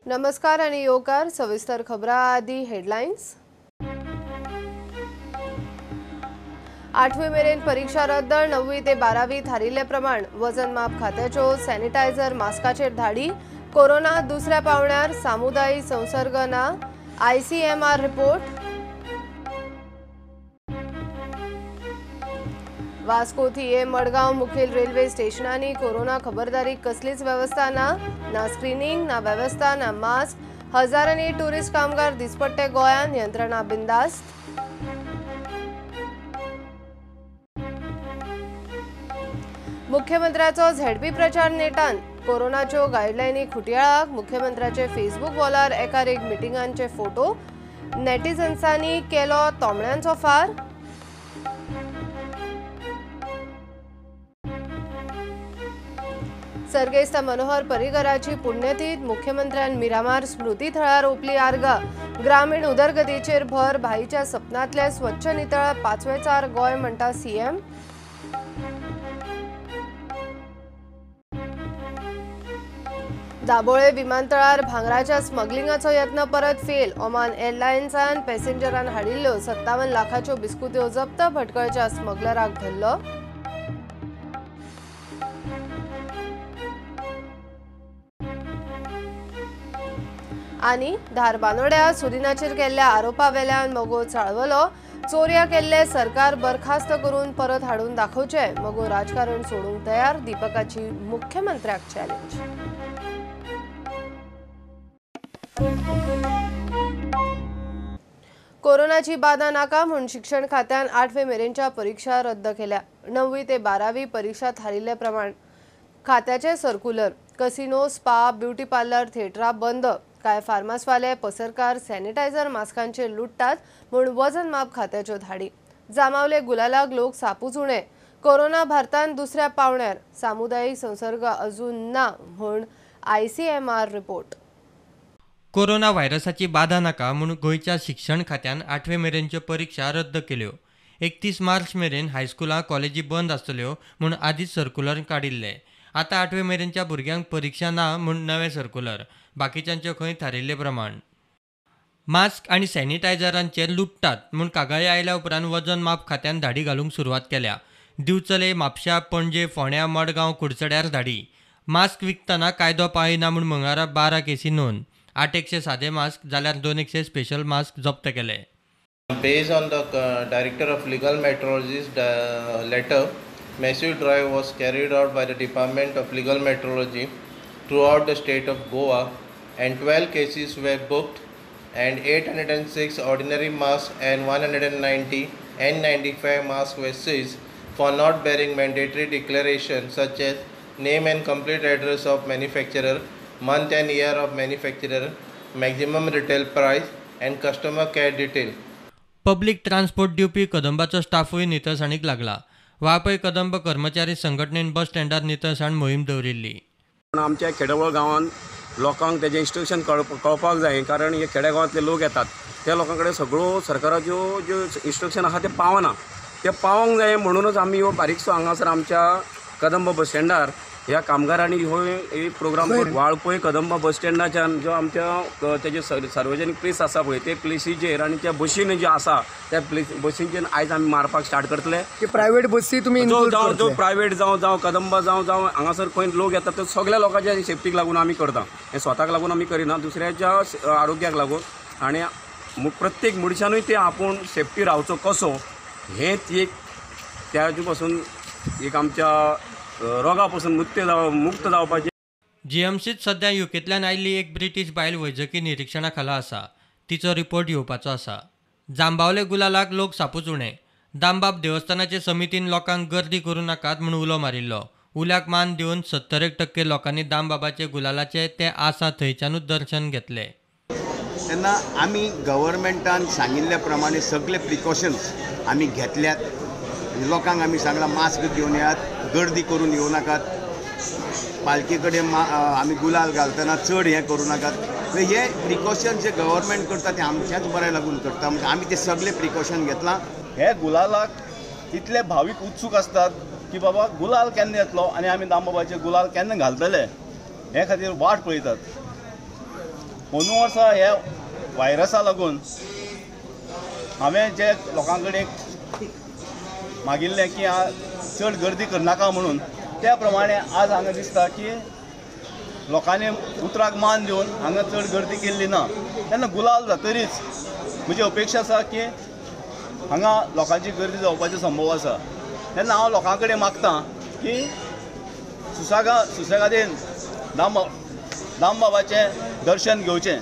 नमस्कार आणि योकार सविस्तर खबरा आदी हेडलाइन्स। 8वी मेरेन परीक्षा रद्द, 9वी ते 12वी थारिल्ले प्रमाण वजन माप खात्याच्यो सॅनिटायझर मास्काचेर धाडी, कोरोना दुसऱ्या पावण्यार सामुदायिक संसर्ग ना, आयसीएमआर रिपोर्ट। वास्को थिये मडगांव मुखेल रेल्वे स्टेशनांनी कोरोना खबरदारी कसलीच व्यवस्था ना, ना स्क्रीनिंग ना व्यवस्था ना मास्क, हजारांनी टुरिस्ट कामगार दिसपट्टे गोंयांत, यंत्रणा बिंदास्त। मुख्यमंत्र्याचो झेडपी प्रचार नेटान, कोरोनाच्यो गायडलायनी खुटयाळाक, मुख्यमंत्र्याचे फेसबुक वॉलार एकार एक मिटिंगांचे फोटो, नेटिझन्सांनी केलो तोमण्यांचो फार। सर्गेस्त मनोहर पर्रीकराची पुण्यतीथ, मुख्यमंत्र्यान मिरामार स्मृती थळार ओपली आर्गां, ग्रामीण उदरगतीचेर भर, भाईच्या सपनांतले स्वच्छ नितळ पाचवेचार गोंय म्हणटा सीएम। दाबोळे विमानतळार भांगराच्या स्मगलिंगाचो यत्न परत फेल, ओमान एअरलायन्सान पॅसेंजरान हाडिल्ल्यो 57 लाखाच्यो बिस्कुत्यो जप्त, भटकळच्या स्मगलराक धरलो। आनी धारबानोड्या सुदिनाचेर केल्ल्या आरोपावेल्यान मगो चाळवलो, चोरया केल्ले सरकार बरखास्त करून परत हाडून दाखोवचे, मगो राजकारण सोडूंक तयार, दीपकाची मुख्यमंत्र्याक चॅलेंज। कोरोनाची बाधा नाका म्हूण शिक्षण खात्यान 8वे मेरेनच्या परीक्षा रद्द केल्या। 9वी ते 12वी परीक्षा थारिल्ले प्रमाण खात्याचे circular, casino, spa, beauty parlour, थिएटरां बंद, कांय फार्मासवाले पसरकार सॅनिटायझर मास्कांचेर लुट्टात म्हूण वजन माप खात्याच्यो धाडी, जामावले गुलालाक लोक सापूच उणे, कोरोना भारतान दुसऱ्या पावण्यार, सामुदायिक संसर्ग अजून ना म्हूण आयसीएमआर रिपोर्ट। कोरोना व्हायरसाची बाधा नाका म्हूण गोंयच्या शिक्षण खात्यान 8वे मेरेनच्यो परीक्षा रद्द केल्यो। 31 मार्च मेरेन हायस्कुलां कॉलेजी बंद आसतल्यो म्हूण आदींच सर्कुलर काडिल्लें। आतां 8वे मेरेनच्या भुरग्यांक परीक्षा ना म्हूण नवें सर्कुलर, बाकीच्यांच्यो खंय थारिल्ले प्रमाण। मास्क आनी सॅनिटायझरांचेर लुट्टात म्हूण कागाळी आयल्या उपरांत वजन माप खात्यान धाडी घालूंक सुरवात केल्या। दिवचले, म्हापशा, पणजे, फोंड्या, मडगांव, कुडचड्यार धाडी। मास्क विकतना कायदो पाळिना म्हूण मंगळारा 12 केसी नोंद, 800 सादे मास्क जाल्यार 200 स्पेशल मास्क जप्त केले। Based on the Director of Legal Metrology's letter, massive drive was carried out by the Department of Legal Metrology throughout the state of Goa, and 12 cases were booked and 806 ordinary masks and 190 N95 masks were seized for not bearing mandatory declarations such as name and complete address of manufacturer, month and year of manufacturer, maximum retail price and customer care detail. Public transport दिवपी कदंबाचो स्टाफूय नितळसाणीक लागला। वाळपय कदंब कर्मचारी संघटनेन बस स्टँडार नितळसाण मोहीम दवरिल्ली। आमच्या खेडेवळ गांवांत लोकांक तेजें इन्स्ट्रक्शन कळपाक जाय, कारण हे खेड्या गांवांतले लोक येतात त्या लोकां कडेन सगळ्यो सरकाराच्यो ज्यो इन्स्ट्रक्शन आसा ते पावना, ते पावोंक जाय म्हणूनच आमी ह्यो बारीकसो हांगासर आमच्या कदंब बस स्टँडार ह्या कामगारांनी हो प्रोग्राम वाळपय कदंब बस स्टँडाच्यान जो आमच्या तेजे सार्वजनीक प्लेस आसा पळय ते प्लेसीचेर आनी त्या बशीन जे आसा त्या प्लेस बसींचेर आयज आमी मारपाक स्टार्ट करतले। प्रायवेट बसी तुमी जावं जो प्रायवेट जावं जावं कदंबा जावं जावं हांगासर खंय लोक येतात ते सगळ्या लोकांच्या सेफ्टीक लागून आमी करता, हें स्वताक लागून आमी करिना, दुसऱ्याच्या आरोग्याक लागून आनी प्रत्येक मनशानूय ते आपूण सेफ्टी रावचो कसो हें एक त्याचे पासून एक आमच्या रोगा पासून मुक्त जावपाचें। जीएमसीत सध्या युकेंतल्यान आयिल्ली एक ब्रिटीश बायल वैजकी निरिक्षणा खाला आसा, तिचो रिपोर्ट येवपाचो आसा। जांबावले गुलालाक लोक सापूच उणे, दामबाब देवस्थानाचे समितीन लोकांक गर्दी करूं नाकात म्हूण उलो मारिल्लो। उल्याक मान दिवन 70% लोकांनी दामबाबाचे गुलालाचे ते आसा थंयच्यानूच दर्शन घेतले। तेन्ना आमी गव्हर्मेंटान सांगिल्ल्या प्रमाणे सगळे प्रिकॉशन्स आमी घेतल्यात, लोकांक आमी सांगलां मास्क घेवन येयात, गर्दी करून येवं नाकात, पालखे कडेन आमी गुलाल घालतना चड हें करूं नाकात। हे प्रिकॉशन जे गव्हर्मेंट करता ते आमच्याच बऱ्या लागून करता, म्हणजे आमी ते सगळे प्रिकॉशन घेतलां। हे गुलालाक इतले भावीक उत्सूक आसतात की बाबा गुलाल केन्ना येतलो आनी आमी दामबाबाचे गुलाल केन्ना घालतले हे खातीर वाट पळयतात। अंदू वर्सा ह्या व्हायरसा लागून हांवें जे लोकां कडेन मागिल्लें की चड गर्दी करनाका म्हणून, त्या प्रमाणे आज हांगा दिसता की लोकांनी उतराक मान दिवन हांगा चड गर्दी केल्ली ना. तेन्ना गुलाल जातरीच म्हजी अपेक्षा आसा की हांगा लोकांची गर्दी जावपाची संभव आसा. तेन्ना हांव लोकां कडेन मागता की सुसेगादीन दामबाबाचें दर्शन घेवचें.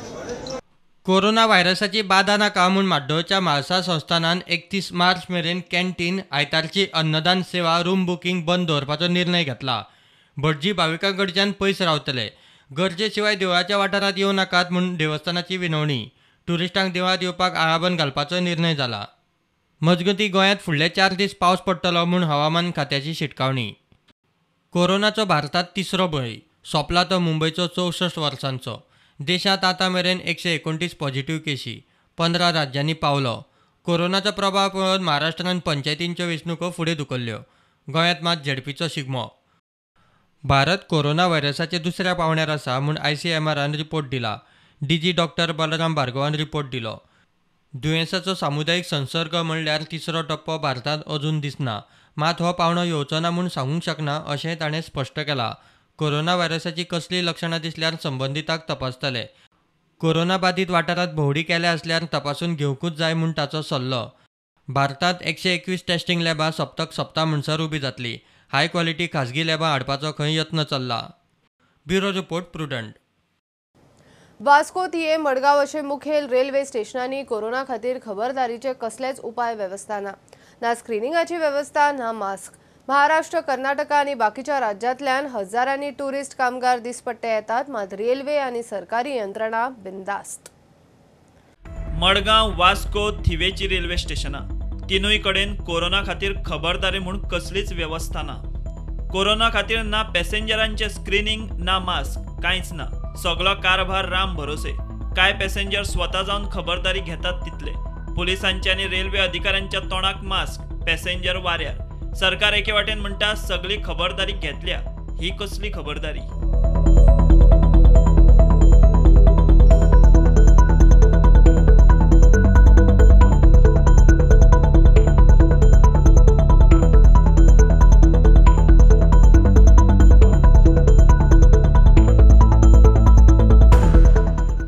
कोरोना व्हायरसाची बादा नाका म्हूण म्हाड्डोळच्या म्हाळसा संस्थानान 31 मार्च मेरेन कॅन्टीन, आयतारची अन्नदान सेवा, रूम बुकींग बंद दवरपाचो निर्णय घेतला. भटजी भाविकां कडच्यान पयस रावतले. गरजे शिवाय देवळाच्या वाठारांत येवं नाकात म्हूण देवस्थानाची विनवणी. ट्युरिस्टांक देवळांत येवपाक आळाबंद घालपाचो निर्णय जाला. मजगतीं गोंयांत फुडले 4 दीस पावस पडटलो म्हूण हवामान खात्याची शिटकावणी. कोरोनाचो भारतांत तिसरो बळी सोंपला तो मुंबयचो 64 वर्सांचो. देशांत आतां मेरेन 129 पॉझिटिव्ह केशी, 15 राज्यांनी पावलो. कोरोनाचो प्रभाव पळोवन महाराष्ट्रान पंचायतींच्यो वेंचणुको फुडें धुकल्ल्यो. गोंयांत मात झेडपीचो शिगमो. भारत कोरोना व्हायरसाच्या दुसऱ्या पावंड्यार आसा म्हूण ICMRन रिपोर्ट दिला. डीजी डॉक्टर बलराम भार्गवान रिपोर्ट दिलो. दुयेंसाचो सामुदायीक संसर्ग म्हणल्यार तिसरो टप्पो भारतांत अजून दिसना. मात हो पावंडो येवचो ना म्हूण सांगूंक शकना अशें ताणें स्पश्ट केलां. कोरोना व्हायरसाची कसलीय लक्षणां दिसल्यार संबंदिताक तपासतले. कोरोना बादीत वाठारांत भोंवडी केल्या आसल्यार तपासून घेवंकूच जाय म्हूण ताचो सल्लो. भारतांत 121 टेस्टिंग लॅबां सप्तक सप्ता म्हणसर उबी जातली. हाय क्वॉलिटी खाजगी लॅबां हाडपाचो खंय यत्न चल्ला. Bureau report, Prudent. Vasco, Thivim, Madgaon अशे मुखेल रेल्वे स्टेशनांनी कोरोना खातीर खबरदारीचे कसलेच उपाय वेवस्था ना. ना स्क्रिनिंगाची वेवस्था, ना मास्क. महाराष्ट्र, कर्नाटका आनी बाकीच्या राज्यांतल्यान हजारांनी टुरिस्ट कामगार दिसपट्टे येतात, मात रेल्वे आनी सरकारी यंत्रणा बिंदास्त. मडगांव, वास्को, थिवेची रेल्वे स्टेशनां तिनूय कडेन कोरोना खातीर खबरदारी म्हूण कसलीच वेवस्था ना. कोरोना खातीर ना पॅसेंजरांचें स्क्रिनींग, ना मास्क, कांयच ना. सगळो कारभार राम भरोसे. कांय पॅसेंजर स्वता जावन खबरदारी घेतात तितले. पुलिसांच्या आनी रेल्वे अधिकाऱ्यांच्या तोंडाक मास्क, पॅसेंजर वाऱ्यार. सरकार एके वाटेन म्हणटा सगळी खबरदारी घेतल्या, ही कसली खबरदारी?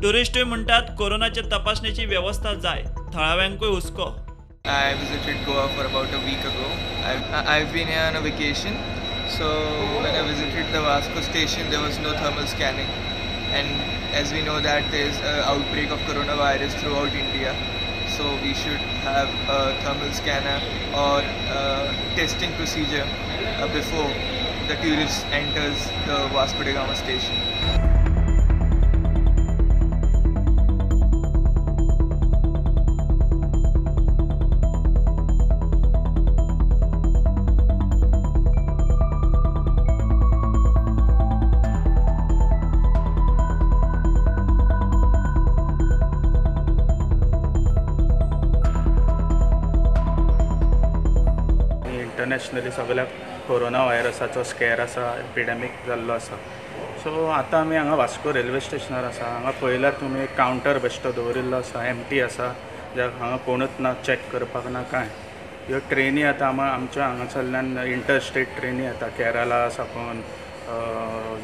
टुरिस्टूय म्हणटात कोरोनाचे तपासणेची व्यवस्था जाय, थळाव्यांकूय हुस्को. I visited Goa for about a week ago. I've been here on a vacation. So when I visited the Vasco station, there was no thermal scanning. And as we know that there's an outbreak of coronavirus throughout India. So we should have a thermal scanner or a testing procedure before the tourist enters the Vasco da Gama station. Internationally सगळ्याक corona व्हायरसाचो स्कॅर आसा, एपिडेमीक जाल्लो आसा. So आतां आमी हांगा Vasco railway स्टेशनार आसा. हांगा पळयल्यार तुमी एक कावंटर बेश्टो दवरिल्लो आसा, एमटी आसा, ज्या हांगा कोणूच ना चॅक करपाक ना कांय. ह्यो ट्रेनी आतां आमच्या हांगासरल्यान इंटर स्टेट ट्रेनी येता, केरला साकून,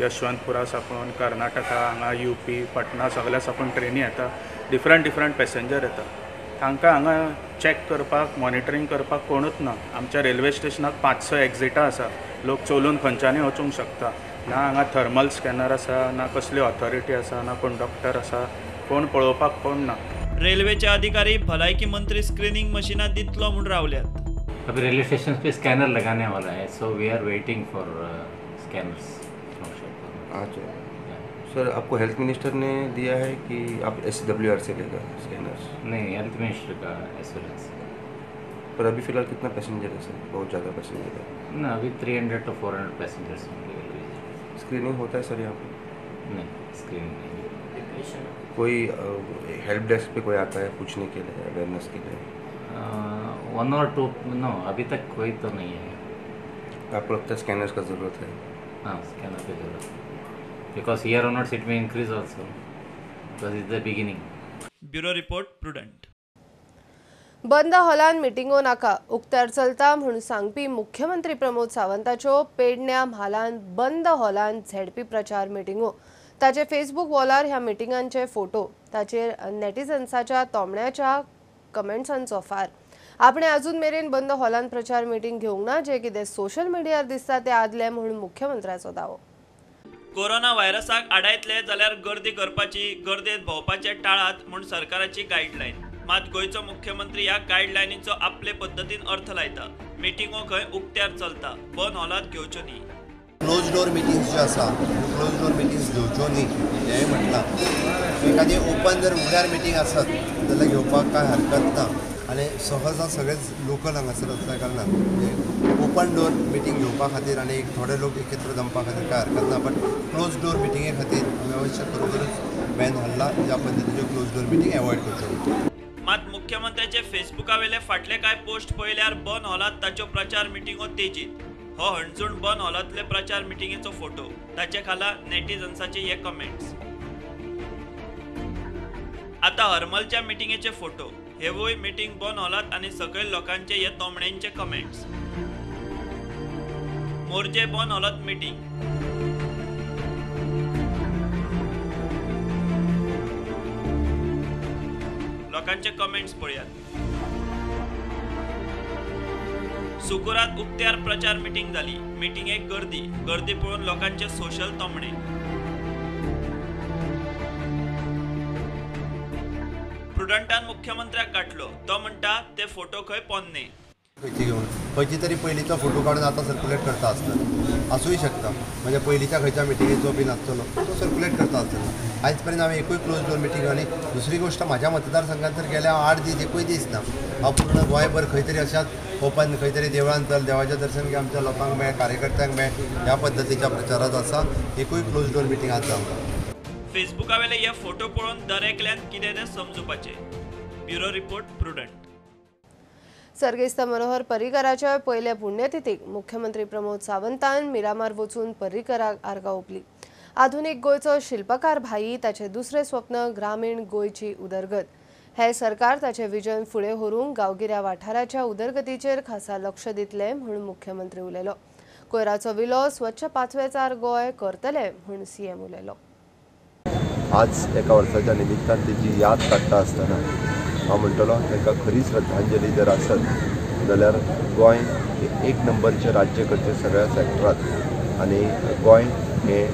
यशवंतपुरा साकून, कर्नाटका, हांगा UP, Patna सगळ्या साकून ट्रेनी येता. डिफरंट डिफरंट पॅसेंजर येता. तांकां हांगा चॅक करपाक, मॉनिटरींग करपाक कोणूच ना. आमच्या रेल्वे स्टेशनाक 5-6 एक्झिटां आसा, लोक चलून खंयच्यानूय वचूंक शकता. ना हांगा थर्मल स्कॅनर आसा, ना कसली ऑथॉरिटी आसा, ना कोण डॉक्टर आसा, कोण पळोवपाक कोण ना. रेल्वेचे अधिकारी भलायकी मंत्री स्क्रीनिंग मशीनां दितलो म्हूण रावल्यात. अभी रेल्वे स्टेशन पे स्कैनर लगाने वाला है, so we are waiting for scanners. अच्छा सर, आपको हेल्थ मिनिस्टर ने दिया है कि आप SWR से लेगा स्कैनर्स? नहीं, हेल्थ मिनिस्टर का एश्योरेंस। पर अभी फ़िलहाल कितना पैसेंजर है सर? बहुत ज़्यादा पैसेंजर है ना, अभी 300 to 400 passengers होंगे। स्क्रीनिंग होता है सर यहाँ पे? नहीं, स्क्रीनिंग नहीं। कोई हेल्प डेस्क पे कोई आता है पूछने के लिए, अवेयरनेस के लिए? 1 और 2 नो, अभी तक कोई तो नहीं है। आपको लगता है स्कैनर्स का ज़रूरत है? हाँ, स्कैनर की ज़रूरत है, because here onwards it may increase also. Because it's the beginning. Bureau report, Prudent. बंद हॉलान मिटिंगो नाका उक्त्यार चलता म्हूण सांगपी मुख्यमंत्री प्रमोद सावंताच्यो पेडण्या म्हालान बंद हॉलान झेडपी प्रचार मिटिंगो. ताचे फेसबूक वॉलार ह्या मिटिंगांचे फोटो, ताचेर नेटिझन्साच्या तोमण्याच्या कमेंट्सांचो फार. आपणे अजून मेरेन बंद हॉलान प्रचार मिटिंग घेवंक ना, जे कितें सोशल मिडियार दिसता ते आदले म्हूण मुख्यमंत्र्याचो दावो. कोरोना व्हायरसाक आडायतले जाल्यार गर्दी करपाची, गर्देत भोंवपाचे टाळात म्हूण सरकाराची गायडलायन. मात गोंयचो मुख्यमंत्री ह्या गायडलायनीचो आपले पद्दतीन अर्थ लायता. मिटिंगो खंय उक्त्यार चलता, बंद हॉलांत घेवच्यो न्ही. क्लोज डोर मिटिंग्स ज्यो आसा, क्लोज डोर मिटिंग्स घेवच्यो न्ही हेंय म्हटलां. एखादी ओपन जर उगड्यार मिटींग आसत जाल्यार घेवपाक कांय हरकत ना आनी सहजा सगळेच लोकल हांगासर आसल्या कारणान ओपन डोर मिटींग घेवपा खातीर आनी एक थोडे लोक एकत्र जमपा खातीर कांय हरकत ना, बट क्लोज डोर मिटिंगे खातीर आमी अवश्य खरोखरच बॅन हाडला. ज्या पद्दतीच्यो क्लोज डोर मिटींग एवॉयड करच्यो. मात मुख्यमंत्र्याचे फेसबुकावेले फाटले कांय पोस्ट पळयल्यार बंद हॉलांत ताच्यो प्रचार मिटिंगो तेजीत. हो हणजूण बंद हॉलांतले प्रचार मिटिंगेचो फोटो, ताचे खाला नेटिझन्साचे हे कमेंट्स. आतां हरमलच्या मिटिंगेचे फोटो, हेवूय मिटींग बंद हॉलांत आनी सकयल लोकांचे हे तोमण्यांचे कमेंट्स. मोरजे बंद हॉलांत मिटींग. लोकांचे कमेंट्स पळयात. सुकुरात उक्त्यार प्रचार मिटींग जाली. मिटिंगेक गर्दी, गर्दी पळोवन लोकांचे सोशल तोमणे. प्रुडंटान मुख्यमंत्र्याक गाठलो, तो म्हणटा ते फोटो खंय पोन्ने. खंयची घेवन खंयची तरी पयलींचो फोटो काडून आतां सर्कुलेट करता आसतलो, आसूंय शकता. म्हणजे पयलींच्या खंयच्या मिटिंगेचो बीन आसतलो तो सर्कुलेट करता आसतलो. आयज पर्यंत हांवें एकूय क्लोज डोर मिटींग. आनी दुसरी गोश्ट, म्हाज्या मतदारसंघात तर गेल्या 8 दीस एकूय दीस ना. हांव पूर्ण गोंयभर खंय तरी अशाच ओपन खंय तरी देवळान चल, देवाचें दर्शन घे, आमच्या लोकांक मेळ, कार्यकर्त्यांक मेळ, ह्या पद्दतीच्या प्रचारांत आसा. एकूय क्लोज डोर मिटींग आज जावंक ना. फेसबुकावेले हे फोटो पळोवन दरेकल्यान कितें तें समजुपाचें. Bureau report, Prudent. सर्गेस्त मनोहर पर्रीकराच्या पयल्या पुण्यतिथीक मुख्यमंत्री प्रमोद सावंतान मिरामार वचून पर्रीकराक आर्गां ओंपली. आधुनिक गोंयचो शिल्पकार भाई, ताचें दुसरें स्वप्न ग्रामीण गोंयची उदरगत. हे सरकार ताचें विजन फुडें व्हरूंक गांवगिऱ्या वाठाराच्या उदरगतीचेर खासा लक्ष दितलें म्हूण मुख्यमंत्री उलयलो. कोयराचो विलो स्वच्छ पाचवेचार गोंय करतले म्हूण सीएम उलयलो. आज एका वर्साच्या निमित्तान तेजी याद काडटा आसतना हांव म्हणटलो तांकां खरी श्रद्धांजली जर आसत जाल्यार गोंय एक नंबरचें राज्य करचें सगळ्या सेक्टरांत आनी गोंय हें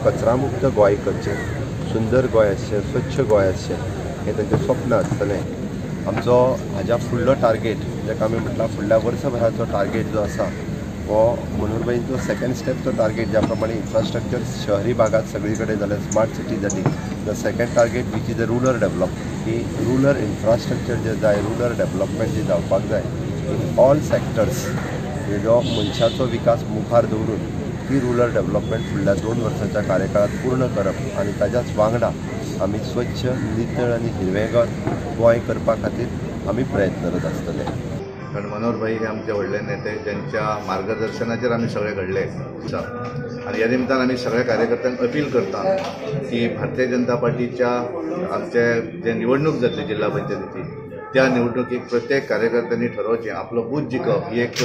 कचरामुक्त गोंय करचें, सुंदर गोंय आसचें, स्वच्छ गोंय आसचें, हें तांचें स्वप्न आसतलें. आमचो हाज्या फुडलो टार्गेट, जाका आमी म्हटलां फुडल्या वर्सभराचो टार्गेट जो आसा हो मनोहरभाईंचो सेकंड स्टेपचो टार्गेट, ज्या प्रमाणे इन्फ्रास्ट्रक्चर शहरी भागात सगळी कडेन जालें, स्मार्ट सिटी जाली, the second target which is a rural develop, की रुरल इन्फ्रास्ट्रक्चर जें जाय, रुरल डेवलपमेंट जें जावपाक जाय इन ऑल सेक्टर्स, जो मनशाचो विकास मुखार दवरून ती रुरल डेवलपमेंट फुडल्या 2 वर्सांच्या कार्यकाळात पूर्ण करप आनी ताज्याच वांगडा आमी स्वच्छ, नितळ आनी हिरवेगार गोंय करपा खातीर आमी प्रयत्नरत आसतले. कारण मनोहर भाई हे आमचे व्हडले नेते, ज्यांच्या मार्गदर्शनाचेर आमी सगळे घडले आसा. आनी ह्या निमतान आमी सगळ्या कार्यकर्त्यांक अपील करता की भारतीय जनता पार्टीच्या आमचे जे निवडणूक जातली जिल्हा पंचायतीची, त्या निवडणुकीक प्रत्येक कार्यकर्त्यांनी ठरोवचें आपलो बूथ जिखप ही एक,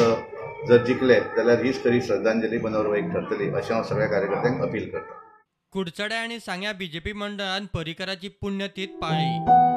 जर जिखले जाल्यार हीच खरी श्रद्धांजली मनोहर भाईक ठरतली अशें हांव सगळ्या कार्यकर्त्यांक अपील करता. कुडचड्या आनी सांग्या बीजेपी मंडळान पर्रीकराची पुण्यतीथ पाळ्ळी.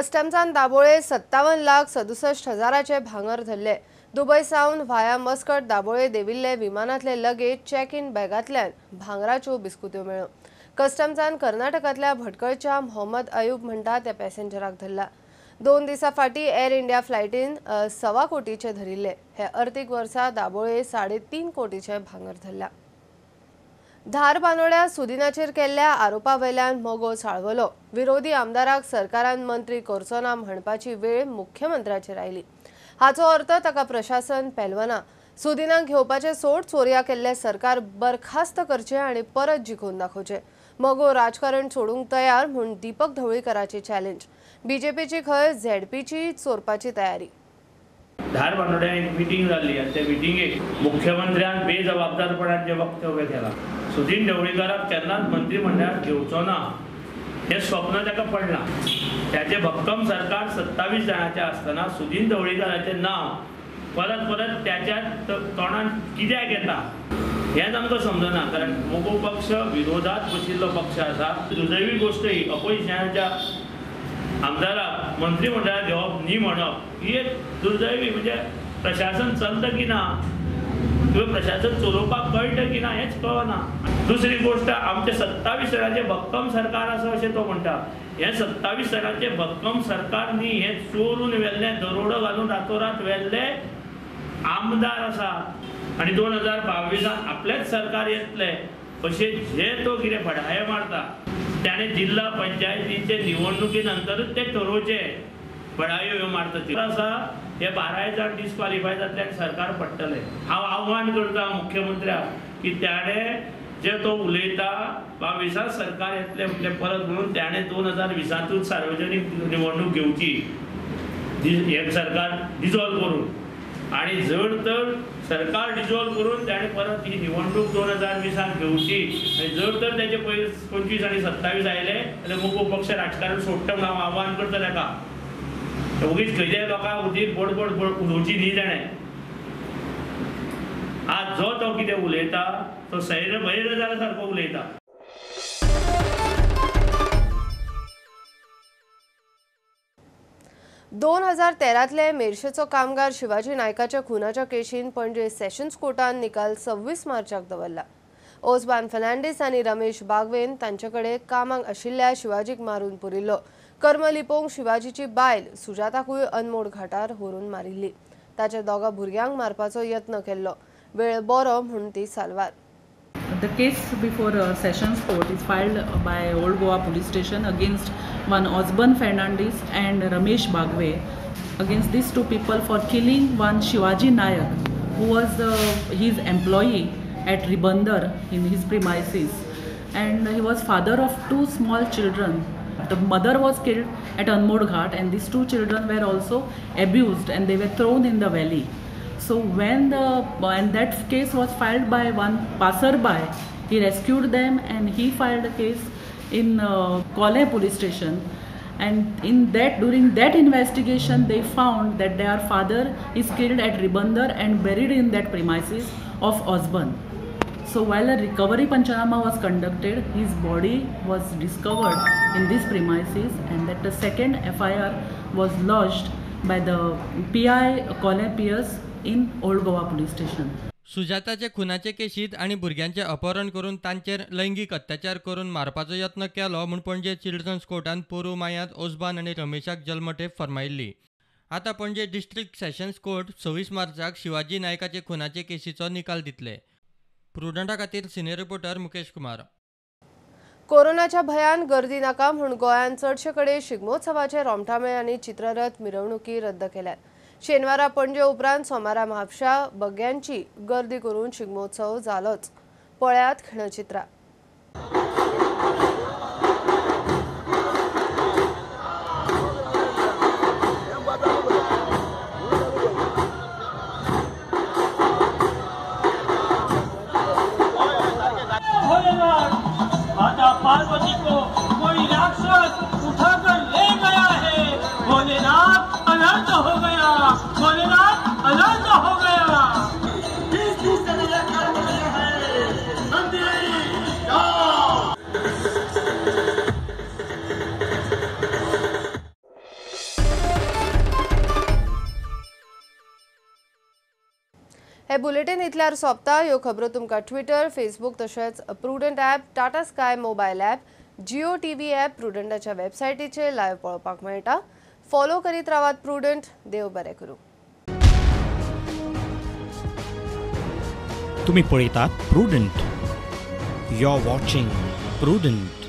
कस्टम्सान दाबोळे 57,67,000 भांगर धरले. दुबय सावन व्हाया मस्कट दाबोळे देविल्ले विमानांतले लगेज चॅक इन बॅगांतल्यान भांगराच्यो बिस्कुत्यो मेळ्ळ्यो. कस्टम्सान कर्नाटकांतल्या भटकळच्या मोहम्मद अयूब म्हणटा त्या पॅसेंजराक धरला. 2 दिसां फाटीं एअर इंडिया फ्लायटीन 1.25 कोटीचे धरिल्ले. हे अर्थीक वर्सा दाबोळे 3.5 कोटीचे भांगर धरला. धारबानोड्या सुदिनाचेर केल्ल्या आरोपा वयल्यान मगो चाळवलो. विरोधी आमदाराक सरकारान मंत्री करचो ना म्हणपाची वेळ मुख्यमंत्र्याचेर आयली. हाचो अर्थ ताका प्रशासन पेलवना. सुदिनाक घेवपाचे सोड चोरया केल्ले सरकार बरखास्त करचे आनी परत जिखून दाखोवचे. मगो राजकारण सोडूंक तयार म्हूण दीपक ढवळीकराची चॅलेंज. बीजेपीची खंय झेडपीची चोरपाची तयारी. धारबानोड्या एक मिटींग जाल्ली आनी ते मिटिंगेक मुख्यमंत्र्यान बेजबाबदारपणान जें वक्तव्य केलां, सुदीन ढवळीकाराक केन्नाच मंत्रिमंडळात घेवचो ना हें स्वप्न ताका पडलां. त्याचें भक्कम सरकार 27 जाणांचें आसतना सुदीन ढवळीकाराचें नांव परत परत त्याच्या तोंडान कित्याक येता हेंच आमकां समजना. कारण मगो पक्ष विरोधात बशिल्लो पक्ष आसा. दुर्दैवी गोश्ट ही अपोजिशनाच्या आमदाराक मंत्रिमंडळात घेवप न्ही म्हणप ही एक दुर्दैवी, म्हणजे प्रशासन चलता की ना किंवा प्रशासन चलोवपाक कळटा की ना हेंच कळना. दुसरी गोश्ट, आमचें 27 जाणांचें भक्कम सरकार आसा अशें तो म्हणटा. हें 27 जाणांचें भक्कम सरकार न्ही, हें चोरून व्हेल्लें, दरोडो घालून रातोरात व्हेल्ले आमदार आसा. आनी 2022 आपलेंच सरकार येतलें अशें जे तो कितें बडाये मारता ताणें जिल्हा पंचायतीचे निवडणुकी नंतरूच ते ठरोवचें. बडायो ह्यो मारता त्यो आसा, हे 12 जाण डिस्क्वॉलिफाय जातले आनी सरकार पडटलें. हांव आव्हान करता मुख्यमंत्र्याक की ताणें जे तो उलयता 22 सरकार येतलें म्हटलें परत म्हणून ताणें 2020 सार्वजनीक निवडणूक घेवची, हें सरकार डिजॉल्व करून. आनी जर तर सरकार डिजॉल्व करून ताणें परत ही निवडणूक 2020 घेवची आनी जर तर ताचे पयलीं 25 आनी 27 आयले जाल्यार मगो पक्ष राजकारण सोडटा म्हणून हांव आव्हान करता ताका. ओगीच खंयच्याय लोकांक खातीर बोडबोड उलोवची न्ही ताणें. आज जो तो कितें उलयता तो सैर भैर जाल्या सारको उलयता. 2013तले मेरशेचो कामगार शिवाजी नायकाच्या खुनाच्या केशीन पणजे सेशन्स कोर्टान निकाल 26 मार्चाक दवरला. ओसबान फर्नांडीस आनी रमेश बागवेन तांचे कडेन कामाक आशिल्ल्या शिवाजीक मारून पुरिल्लो. कर्म लिपोवंक शिवाजीची बायल सुजाताकूय अनमोड घाटार व्हरून मारिल्ली. ताच्या दोगा भुरग्यांक मारपाचो यत्न केल्लो. वेळ बरो म्हूण ती साल्वार. The case before Sessions Court is filed by Old Goa Police Station against one Osborne Fernandes and Ramesh Bagwe, against these two people for killing one Shivaji Nayak, who was his employee at Ribandar in his premises, and he was father of 2 small children. The mother was killed at Anmod Ghat, and these 2 children were also abused and they were thrown in the valley. So when that case was filed by one passerby, he rescued them and he filed a case in Kole police station. And in that, during that investigation, they found that their father is killed at Ribandar and buried in that premises of Osborne. So while a recovery panchanama was conducted, his body was discovered in this premises, and that the second FIR was lodged by the PI Kole PS in Old Goa Police Station. सुजाताचे खुनाचे केशीत आनी भुरग्यांचे अपहरण करून तांचेर लैंगीक अत्याचार करून मारपाचो यत्न केलो म्हूण पणजे चिल्ड्रन्स कोर्टान पोरूं मायांत ओसबान आनी रमेशाक जल्मठेप फर्मायिल्ली. आतां पणजे डिस्ट्रिक्ट सेशन्स कोर्ट 26 मार्चाक शिवाजी नायकाचे खुनाचे केशीचो निकाल दितले. प्रुडंटा खातीर सिनियर रिपोर्टर मुकेश कुमार. कोरोनाच्या भयान गर्दी नाका म्हूण गोंयांत चडशे कडेन शिगमोत्सवाचे रोमटामेळ आनी चित्ररथ मिरवणुकी रद्द केल्यात. शेनवारा पणजे उपरांत सोमारा म्हापशा बग्यांची गर्दी करून शिगमोत्सव जालोच. पळयात खिणचित्रां. माता पार्वती को कोई राक्षस उठाकर ले गया है. भोलेनाथ अनर्थ हो गया, भोलेनाथ अनर्थ हो गया. है मंदिर हे बुलेटीन इतल्यार सोंपता. ह्यो खबरो तुमकां ट्विटर, फेसबूक तशेंच Prudent app, Tata Sky mobile app, Jio TV app, प्रुडंटाच्या वेबसायटीचेर लायव्ह पळोवपाक मेळटा. फॉलो करीत रावात प्रुडंट. देव बरें करूं. तुम्ही पळयतात Prudent. You are watching Prudent.